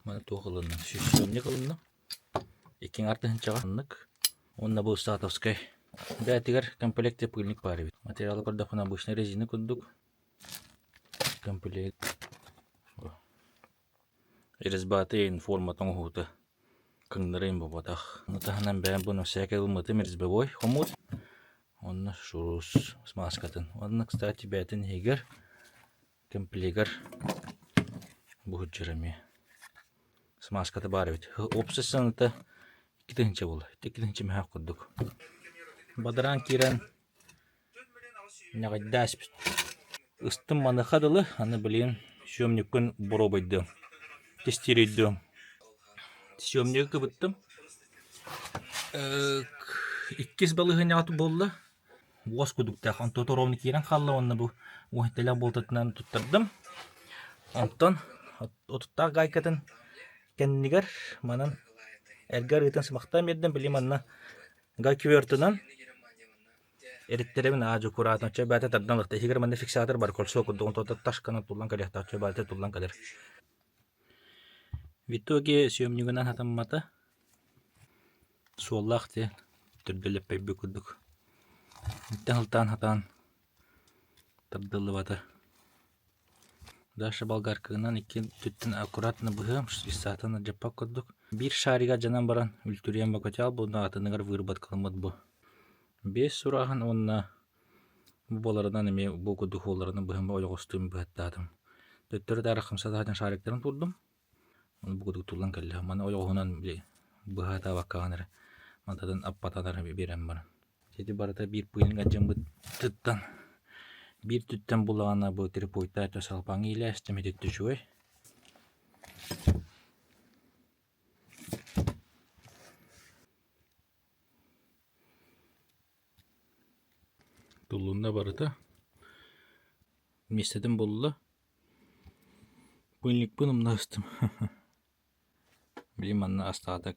Маны туох ылынным? Сүүсчэник ылынным. Икки аҥаар тыһыынчаҕа оннук. Уонна бу Сатовскай. Бээтигэр комплекте пыльник баар эбит. Материалы көрдөхпүнэ обычный резина курдук. Комплект. Резьбатын формата оҥоһуута кыҥнарыйын буолбатах. Ону таһынан бэйэм бу всякай ылыммытым резьбовой хомут. Уонна шурус смазкатын. Уонна, кстати, бэйэтин иһигэр комплегар буһуччар эмиэ. Смазката баар эбит. Уопсай сыаната 2 тыһыынча буолла. 2 тыһыынча мөһөөх курдук. Бадараан киирэн ньаҕайдааспыт. Ыстым маныаха дылы, аны билигин съемникпын боруобайдыам, тестируйдуом. Съемнигы кыбыттым. Иккис балаһыанньаҕа буолла. Уос кудуктаах, онтон ровно киирэн хаалла уонна бу уһуйталаах буолтатынан туттардым. Онтон отуттаах гайкатын кэннигэр манан эргэ арыытын сымахтаан биэрдим. Били манна гайквертынан Эриттэрэбин аа дьукураатын оччо бэйэтэ тардан ылыахта иһигэр манна фиксатор бар кольцо курдук онтон ташканан туллан кэлиэхтээх оччо бэйэтэ туллан кэлэр. В итоге съемнигынан хатаммата суоллаах диэн төрдөлөппөйбүт курдук. Иттэн сылтаан хатаан тардыллыбата. Даша болгарканан икки өттүттэн аккуратно быһыам, исаатын алдьаппат курдук. Биир шарига дьанан баран үлтүрүйэн бокотял буолла атыныгар выработкаламмыт бу. Биэс сурааһын уонна бу буоларынан эмиэ бу курдук уолларынан быһан ойоҕостуун быһаттаатым. Төттөрү-таары хамсатаатын шариктарын туурдум. Ону бу курдук туллан кэллэ. Маны ойоҕоһунан били быһаатаабаккаҕын эрэ мантатын аппатан эрэ биэрэн баран. Ити барыта биир пыльник алдьаммытыттан биир түттэн буллаҕына бу трипойтаа салпаҥы иилээстим ититти үчүгэй. Туллунна барыта. Миэстэтин булла. Пыльникпын умнаһыстым. Билим манна астаата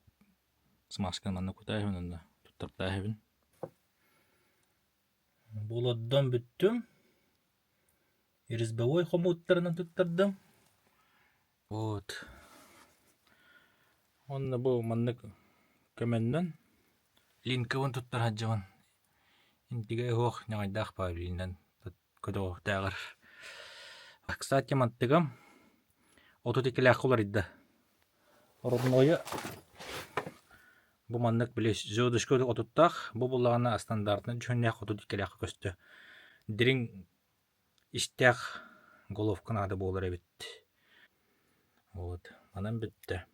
смазканы манна кутааһыбын уонна туттартааһыбын. Булоддон бүттүм. Резьбовой хомууттарынан туттардым. Вот. Уонна бу маннык көмөннөн линкабын туттар сылдьабын. Интигэ уһуох ньаҕайдаах павлинынан көтөҕүөхтээҕэр. Кстати, мантыгам 32-лээххэ уларыйда. Роднойа бу маннык били звездочка отуттаах, бу буллаҕына стандартнай дьүһүннээх 32-лээххэ көстө. Дириҥ истээх головка наада буолар эбит. Вот, манан бүттэ.